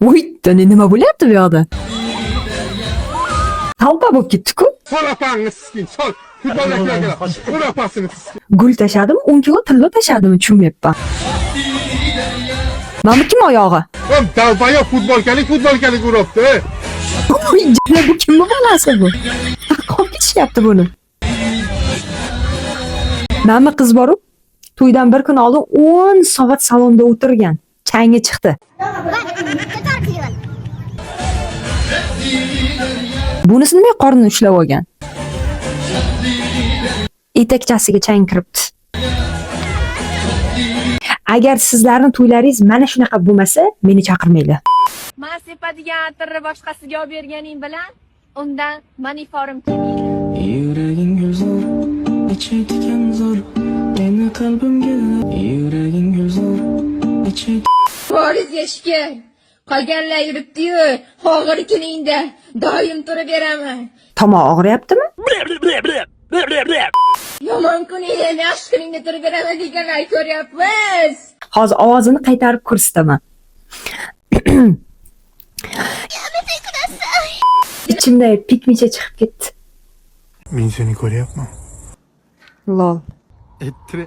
Voy, nima bo'lyapti bu yoqda? Толпа bo'lib ketdi-ku. Sol apangni sikin, sol. Futboldagilar keladi. Ur apasini sikin. Gul tashladimi, 10 kilo tilla tashladimi, tushunmayapman. Mana bu kim oyog'i? Oğlum долбоёб futbolkalik futbolkalik uribdi. Voy, jala, bu kimni bolasi bu? Qolib ketishyapti buni. Mana bu qiz borib, to'ydan bir kun oldin 10 soat salonda o'tirgan. Changi chiqdi. Bunisi nima qornini ushlab olgan? Etakchasiga chang kiribdi. Agar sizlarning to'ylaringiz mana shunaqa bo'lmasa, meni chaqirmanglar. Man sepadigan atirni boshqasiga olib berganing bilan undan maniforim kelmaydi. Yuraging gulzor, ichi tikanzor, meni qalbimga. Yuraging gulzor, ichi Boringizga shukr. Qolganlar yuribdi-yu, og'ir kuningda doim turib beraman. Tomoq og'riyaptimi? Yomon kuningda ham yaxshi kuningda turib beraman deganlar ko'ryapmiz. Hozir ovozini qaytarib ko'rsataman. Ichimda pikmicha chiqib ketdi. Men seni ko'ryapman. Lol. Ettire.